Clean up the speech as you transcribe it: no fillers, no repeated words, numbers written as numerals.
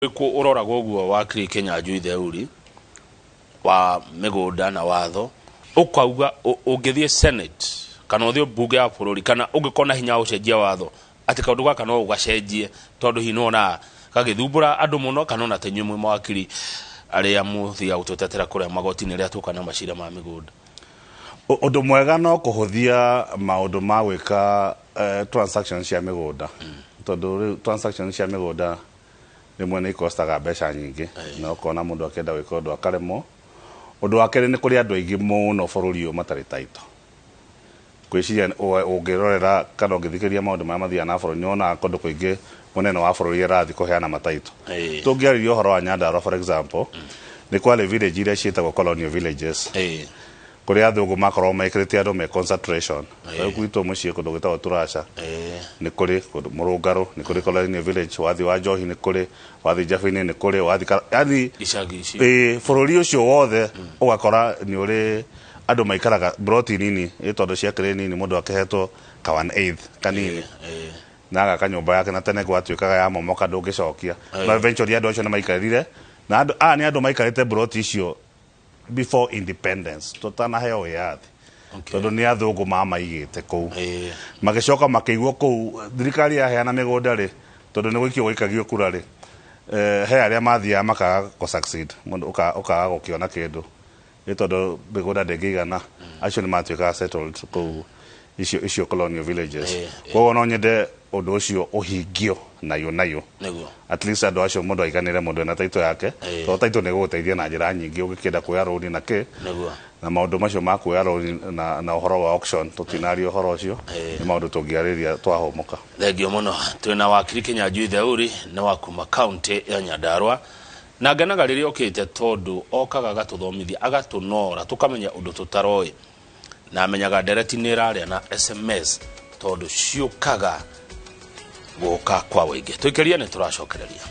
Ũrĩkũ ũroraga ũguo wakiri Kĩnyanjui Theuri wa mĩgũnda na watho ũkauga ũngĩthiĩ Senate kana ũthiĩ mbunge ya bũrũri kana ũngĩkorwo na hinya wa gũcenjia watho atĩ kaũndũ gaka no ũgacenjie, tondũ hihi nĩwonaga gagĩthumbũra andũ mũno, kana ona ta inyuĩ mwĩ mawakiri arĩa mũthiaga gũtũtetera kũrĩa magoti-inĩ rĩrĩa tuoka na macira ma mĩgũnda? Ũndũ mwega no kũhũthia maũndũ ma gwĩka transactions cia mĩgũnda, tondũ rĩu transactions cia mĩgũnda rĩmwe nĩ ikostaga mbeca nyingĩ na ũkona mũndũ akĩenda gwĩka ũndũ akaremwo. Ũndũ wa kerĩ, nĩ kũrĩ andũ aingĩ mũno bũrũri ũyũ matarĩ title. Ngwĩciria ũngĩrorera kana ũngĩthikĩrĩria maũndũ marĩa mathiaga na bũrũri, nĩ wonaga kũndũ kũingĩ mũnene wa bũrũri arathiĩ kũheana mataito. Tũngĩarĩria ũhoro wa Nyandarua, for example, nĩ kwarĩ village iria ciĩtagwo colonial villages, kũrĩa athũngũ makoragwo mekĩrĩte andũ me concentration. Rĩu gwitũ mũciĩ kũndũ gwĩtagwo Turasha nĩ kũrĩ kũndũ Mũrũngarũ, nĩ kũrĩ colonial village, wathiĩ wa Njohi nĩ kũrĩ, wathiĩ Njabini nĩ kũrĩ, wathiĩ yani icagi ici. Ĩĩ, bũrũri ũcio wothe ũgakora nĩ ũrĩ andũ maikaraga broti nini, ĩ tondũ ciakĩrĩ nini, mũndũ akĩhetwo ka one eighth kanini na agaka nyũmba yake, na tene gwatuĩkaga ya momoka ndũngĩcokia. No eventually andũ acio nĩ maikarire, na andũ aya nĩ andũ maikarĩte broti icio before independence, tũtanaheo wĩyathi, tondũ nĩ athũngũ mamaigĩte kũu. Magĩcoka makĩigwo kũu, thirikari yaheana mĩgũnda rĩ, tondũ nĩ gũikio gũikagio kura rĩ, he arĩa mathiaga makaga kũ succeed, mũndũ ũkaga gũkĩona kĩndũ nĩ tondũ mĩgũnda ndĩngĩigana. Acio nĩ matuĩkaga settled kũu icio colonial villages. Koguo no nyende ũndũ ũcio ũhingio nayo nayo, at least andũ acio mũndũ aiganĩre, mũndũ ena title yake, tondũ title nĩ ĩgũgũteithia na njĩra nyingĩ ũngĩkĩenda kuoya rũni na kĩ na maũndũ macio ma kuoya rũni na ũhoro wa auction, tũtinaria ũhoro ũcio, nĩ maũndũ tũngĩarĩria twahũmũka. Thengio mũno. Twĩna wakiri Kĩnyanjui Theuri, nĩ wa kuma kaunti ya Nyandarua, na ngenaga rĩrĩa okĩte tondũ okaga agatũthomithia, agatũnora, tũkamenya ũndũ tũtaroĩ, na amenyaga ndereti nĩ ĩrarĩa na SMS tondũ ciũkaga gũka kwa wĩingĩ. Tũikĩrie, nĩ tũracokereria.